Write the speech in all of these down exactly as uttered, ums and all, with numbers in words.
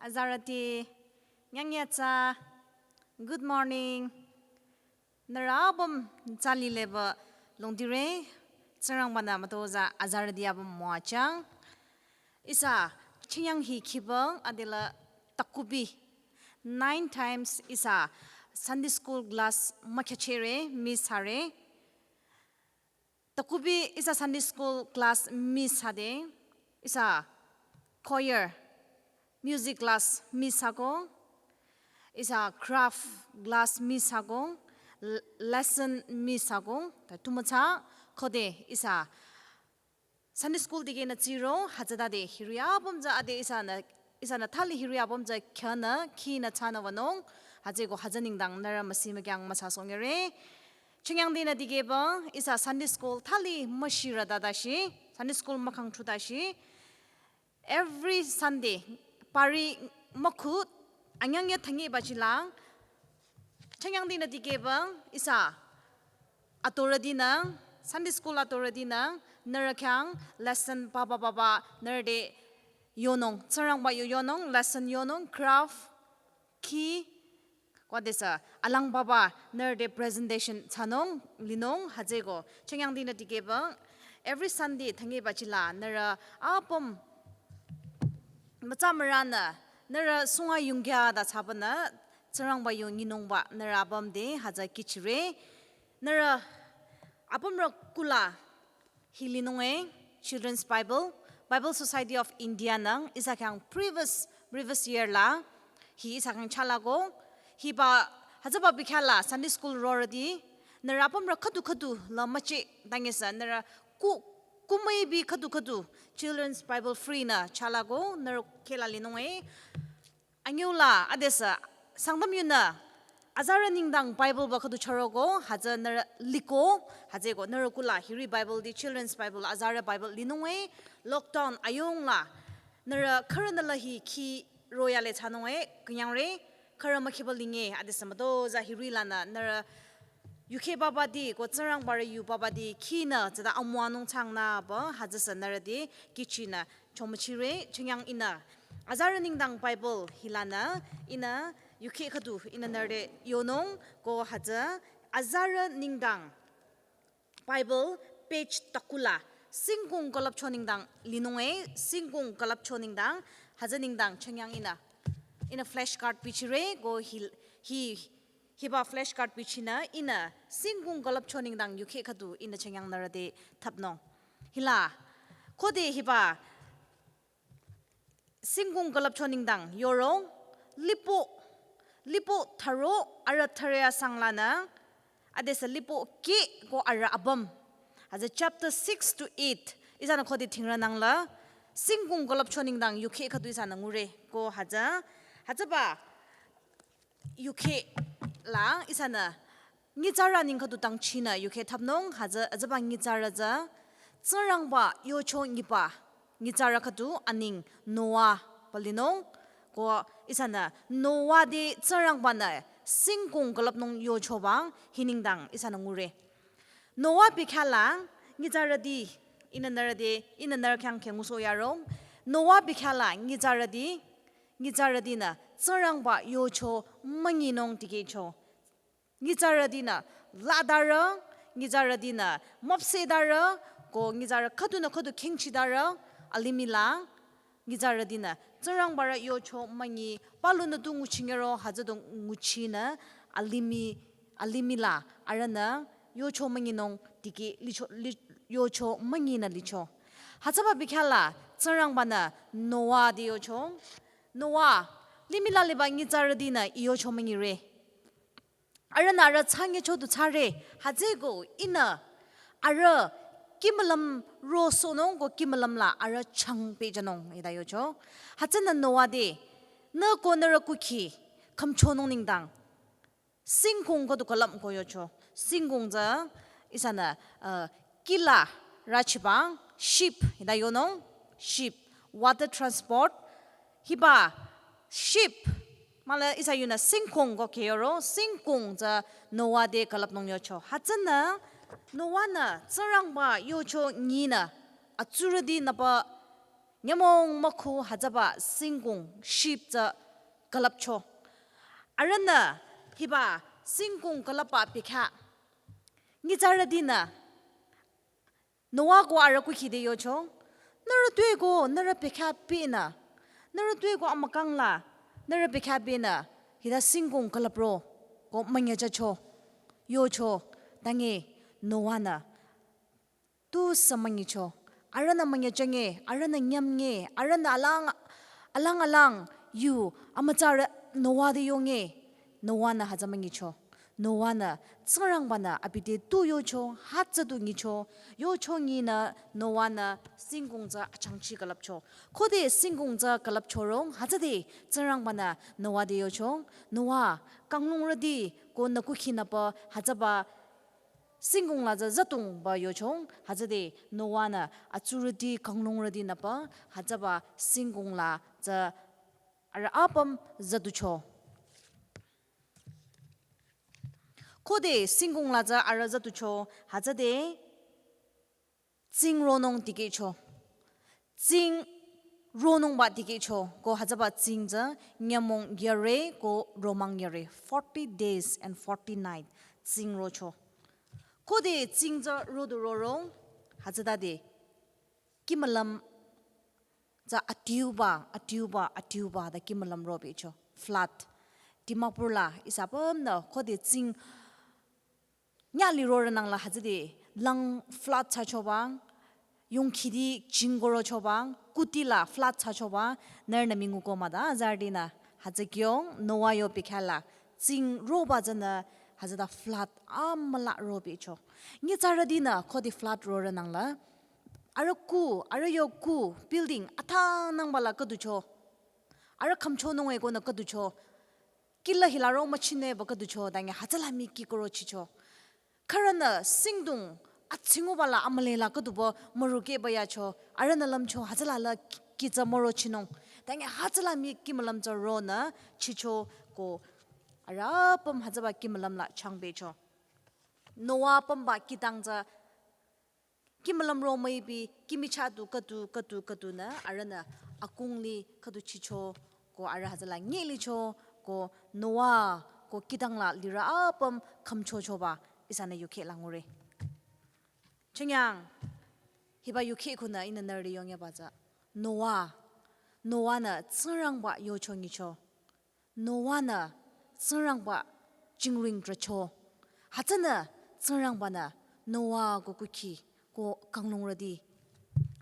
Azarüti, nyangnyatsa, good morning. Nührü apüm tsü lileba longdire, Tsingrangba-nü mütozah azarüti apüm müwajüng. Ihsa, chinyang hi khibang adela takubi. Nine times ihsa Sunday school class mükhachere, miss thsare. Takubi ihsa Sunday school class miss thsade, ihsa choir, music class miss thsako, ihsa craft class miss thsako, l-, lesson miss thsako, ta tumütsa khode ihsa Sunday school dikehnü tsiro, hütsütade hiri apüm tsü ade ihsanü, ihsanü thali hiri apüm tsü khyünü, khinü thsanü wünung, hütsüeko hütsü nengdang nührü müsi mükyang müsasongere. Chinyang dinü dikehba, ihsa Sunday school thali müshirü dadashi, Sunday school mükhang thutashi. Every Sunday, pari mükhut, anyangya thangi bachilang, chinyang dinü dikehba, ihsa atorütinü, Sunday school atorütinü, nührü khyang lesson papa papa, nührü te yonung, Tsingrangba yo yonung, lesson yonung, craft, khi, kwadesü, alang papa, nührü te presentation thsanung, linung, hütsüeko, chinyang dinü dikehba, every Sunday, thangi bachila, nührü apüm, mütsa müranü, nührü sunga yungkya da thsabanü, Tsingrangba yo nyinungba, nührü apüm te, hütsü kihchire, nührü apümrü kula hi linung-e, Children's Bible, Bible Society of India nang, ihsa khyang previous, previous year la, hi ihsa khyang chalako, hiba, hütsüba bikhala Sunday school rorüti, nührü apümrü khüdu khüdu la müche dangesü, nührü ku, kumüibi khüdu khüdu, Children's Bible free nü chalako, nührü khehla linung-e, anyüla, adesü, Sangtam yunü, azarü nengdang Bible ba khüdu chüroko, hütsü nührü liko, hütsüeko nührü kula hiri Bible te Children's Bible, azarü Bible linung-e, lockdown ayungla, nührü khürünü la hi khi royale thsanung-e, künyangre, khürü mükhiba linge, adesü mütozah hiri lanü, nührü yukheh babati, ko Tsingrangbarü yu babati, khinü, tsüta amüwanung changnü ba, hütsüsü nührü te, kihchinü, chomüchire, chinyang ihnü. Azarü nengdang Bible hilanü, ihnü, yukheh khüdu, ihnü nührü te yonung, ko hütsü, azarü nengdang Bible page takula, singkung külüpcho nengdang linung-e, singkung külüpcho nengdang, hütsü nengdang chinyang ihnü. Ihnü flashcard bichire, ko hi, hi, hiba flashcard bichinü, ihnü, singkung külüpcho nengdang yukheh khüdu, ihnü chinyang nührü te thapnung. Hila, khode hiba, singkung külüpcho nengdang, yoro, Lipo, Lipo tharo, arüh thüre asang lanü, adesü Lipo kih ko arüh apüm. Hütsü chapter six to eight, ihsanü khode thingrü nangla, singkung külüpcho nengdang yukheh khüdu ihsanü ngure, ko hütsü, hütsüba, yukheh la, ihsanü, nyitsarü neng khüdu tangchinü yukheh thapnung, hütsü, hütsüba nyitsarü tsü, Tsingrangba yocho nyiba, nyitsarü khüdu aneng Noah ba linung, ko ihsanü, Noah te Tsingrangba-nü, singkung külüpnung yochoba, hi nengdang, ihsanü ngure. Noah bikhala, nyitsarüti, ihnü nührü te, ihnü nührü khyang khe ngusoh yaro. Noah bikhala, nyitsarüti, nyitsarütinü, Tsingrangba yocho münyinung tikehcho. Nyitsarütinü, ladarü, nyitsarütinü, müpsehdarü, ko nyitsarü khüdunü khüdu khingchidarü, alimih la, nyitsarütinü, Tsingrangbarü yocho münyi, palunü tu nguchingero, hütsü tu nguchinü, alimih, alimih la, arühnü, yocho münyinung, tikeh, licho, li, yocho münyinü licho. Hütsüba bikhala, Tsingrangba-nü, Noah te yocho, Noah, limih la liba nyitsarütinü, ih yocho münyire. Arühnü arüh changyecho tu thsare, hütsüeko ihnü arüh kimülüm rosohnung ko kimülüm la arüh changpehjünung hita yocho. Hütsünü Noah te, nü ko nührü kukhi, khümchonung nengdang, singkung khüdu külüp ko yocho. Singkung tsü, ihsanü, uh, kih la rüchiba, ship, hita yonung, ship, water transport, hiba, ship, mahla ihsa yunü singkung ko khe yoro, singkung tsü Noah te külüpnung yocho. Hütsünü, Noah-nü, Tsingrangba yocho nyinü, atsurüti nüba, Nyümong mükhu hütsüba singkung ship tsü külüpcho. Arühnü hiba singkung külüpba bekhyah nyitsarütinü Noah ko arüh kukhide yocho, nührü tuepü ko nührü bekhyah binü, nührü tuepü ko amükang la nührü bekhyah binü hita singkung külüpro ko münyüjücho yocho. Tange Noah-nü tusü münyicho. Arühnü münyüjünge, arühnü nyümnge, arühnü alang, alang alang yu amütsarü Noah te yonge. Noah-nü hütsü münyicho. Noah-nü Tsingrangba-nü abi te tu yocho, hütsü du nyicho. Yocho nyinü Noah-nü singkung tsü achangchi külüpcho. Khode singkung tsü külüpchorong hütsüde Tsingrangba-nü Noah te yocho, Noah, kanglungrüti ko nü kukhinü pü hütsüba singkung la tsü züdungba yocho. Hütsüde Noah-nü atsurüti kanglungrütinü pü hütsüba singkung la tsü arüh apüm züducho. Khode singkung la tsü arüh züducho hütsüde tsing ronung dikehcho. Tsing ronungba dikehcho ko hütsüba tsing tsü nyümong yare ko romang yare, forty days and forty night tsing rocho. Khode tsing tsü rodu rorong hütsütade kimülüm tsü adiuba, adiuba, adiuba ta kimülüm robecho. Flood. Dimapur la ihsa apümnü khode tsing nyüh lirorü nangla hütsüde lang flood thsachoba, yongkhiti jingkorochoba, kuti la flood thsachoba, nührünü minguko mah ta azarütinü. Hütsü kyong Noah yo bekhyah la tsing roba tsünü hütsüta flood amüla robecho. Nyitsarütinü khode flood rorü nangla arüh ku, arüh yo ku, building athanangba la khüducho. Arüh khümchonung-e konü khüducho. Kih la hila ro müchineba khüducho, tange hütsüla mii kih korochicho. Khürünü singdong atsinguba la amüle la khüduba mürukehba yacho. Arühnü lümcho hütsüla la kih tsü mürochinung. Tange hütsüla mii kimülüm tsü ronü chicho ko arüh apüm hütsüba kimülüm la changbecho. Noah apümba kihtang tsü kimülüm ro müipi kih michah du khüdu khüdu khüdunü arühnü akung li khüdu chicho ko arüh hütsüla nyilicho ko Noah ko kihtang la lirü apüm khümchochoba ihsanü yukheh la ngure. Chünye hiba yukheh khunü ihnü nührü yongyaba tsü Noah, Noah-nü Tsingrangba yocho nyicho. Noah-nü Tsingrangba jingring trahcho. Hütsünü Tsingrangba-nü Noah ko kukhi ko kanglungrüti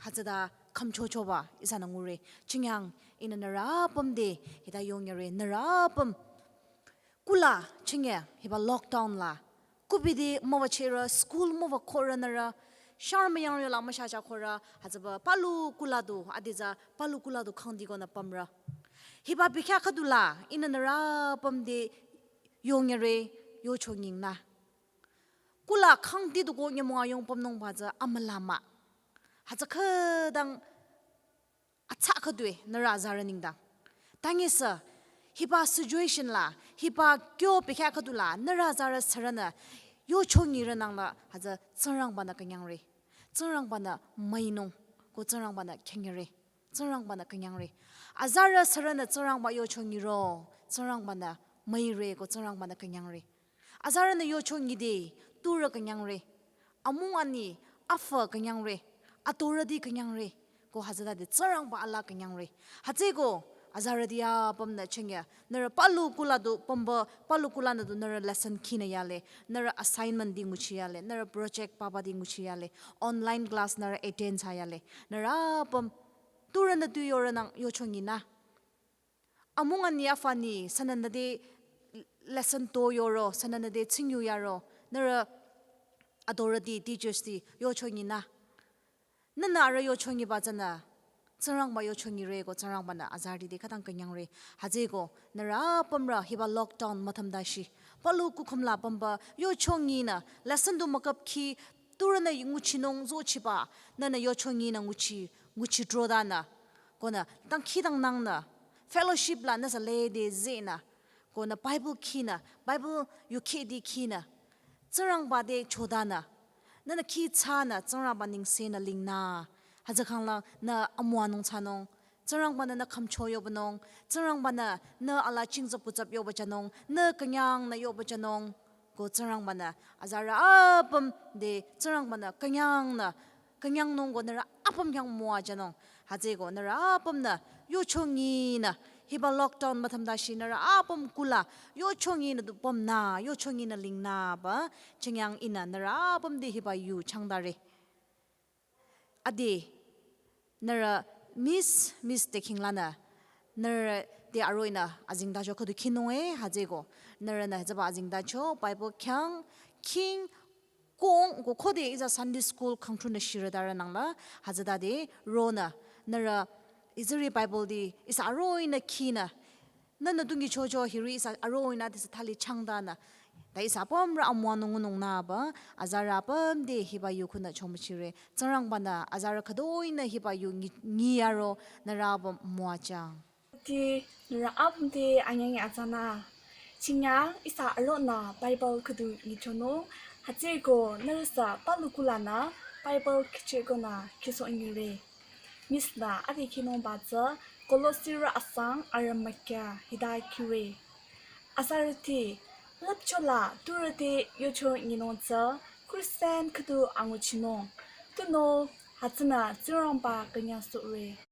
hütsüta khümchochoba ihsanü ngure. Chünye ihnü nührü apüm te hita yongyare, nührü apüm kula chünye hiba lockdown la kubidi müwachirü, school müwakhohrü nührü, sharü müyang yola müshacha khohrü, hütsüba palu kula du, aditsa palu kula du khangdi konü pümrü. Hiba bekhyah khüdula ihnü nührü apüm te yongyare, yocho nyingnü. Kula khangdi du ko nyümong ayung pümnungba tsü amüla mah. Hütsü khütang atsa khüdue nührü azarü nengdang. Tangesü hiba situation la, hiba kyo bekhyah khüdula nührü azarü sürünü yocho nyirü nangla hütsü Tsingrangba-nü künyangre. Tsingrangba-nü müinung ko Tsingrangba-nü khyünyüre. Tsingrangba-nü künyangre. Azarü sürünü Tsingrangba yocho nyiro, Tsingrangba-nü müire ko Tsingrangba-nü künyangre. Azarünü yocho nyide, turü künyangre. Amung ani, afü künyangre. Atorüti künyangre. Ko hütsüta de Tsingrangba ala künyangre. Hütsüeko, azarüti apümnü chünye. Nührü palu kula du pümba, palu kulanü du nührü lesson khinü yale. Nührü assignment ti nguchi yale. Nührü project papa ti nguchi yale. Online class nührü attend thsa yale. Nührü apüm turünü tu yorünang yocho nyinü. Amung ani afü ani, sününü de lesson to yoro, sününü de tsingyu yaro, nührü atorüti, teachers ti yocho nyinü. Nühnü arüh yocho nyiba tsünü, Tsingrangba yocho nyire ko Tsingrangba-nü azarüti de khütang künyangre. Hütsüeko, nührü apümrü hiba lockdown müthümdashi. Palu kukhüm la pümba yocho nyinü, lesson du müküp khi, turünü nguchinung zochiba, nühnü yocho nyinü nguchi, nguchi trodanü. Konü, dangkhidangnangnü, fellowship la nüsü lede zenü. Konü Bible khinü, Bible yukheh di khinü. Tsingrangba te chodanü. Nühnü khi thsanü, Tsingrangba nengsenü lingnü. Hütsü khanglang nü amüwanung thsanung. Tsingrangba-nü nü khümcho yohpünung. Tsingrangba-nü nü ala chingtsap putsap yohpüchehnung. Nü künyangnü yohpüchehnung. Ko Tsingrangba-nü azarü apüm te Tsingrangba-nü künyangnü, künyangnung ko nührü apüm khyang müwajünung. Hütsüeko nührü apümnü yucho nyinü, hiba lockdown müthümtashi nührü apüm kula yucho nyinü du pümnü, yucho nyinü lingnüba, chünye ihnü nührü apüm te hiba yu changtare. Ade, nührü Miss, Miss te khinglanü, nührü te aroh-i nü azengtacho khüdu khinung e, hütsüeko nührünü hütsüba azengtacho Bible khyang, khing, kong, ko khode ihsa Sunday school khangthunü shirütarü nangla, hütsütade ronü, nührü iziri Bible te ihsa aroh-i nü khinü, nühnü dungkhichocho hiri ihsa aroh-i nü te sü thali changtanü, ta ihsa apümrü amüwanung ngunungnüba, azarü apüm te hiba yu khunü chomüchire. Tsingrangba-nü azarü khütoi-nü hiba yu nyi-, nyiyaro nührü apüm müwajüng. Ti nührü apüm te anyangya atsanü. Chünye ihsa aroh-i nü Bible khüdu nyichonung, hütsüeko nührü sü palu kulanü Bible khichehkonü khisoh nyire. Miss-nü ade khinungba tsü Kolosirü asang arü mükyü hita khire. Azarüti, lüpchola turüti yucho nyinung tsü Christian khüdu anguchinung. Tunüo hütsünü Tsingrangba künyangsohre.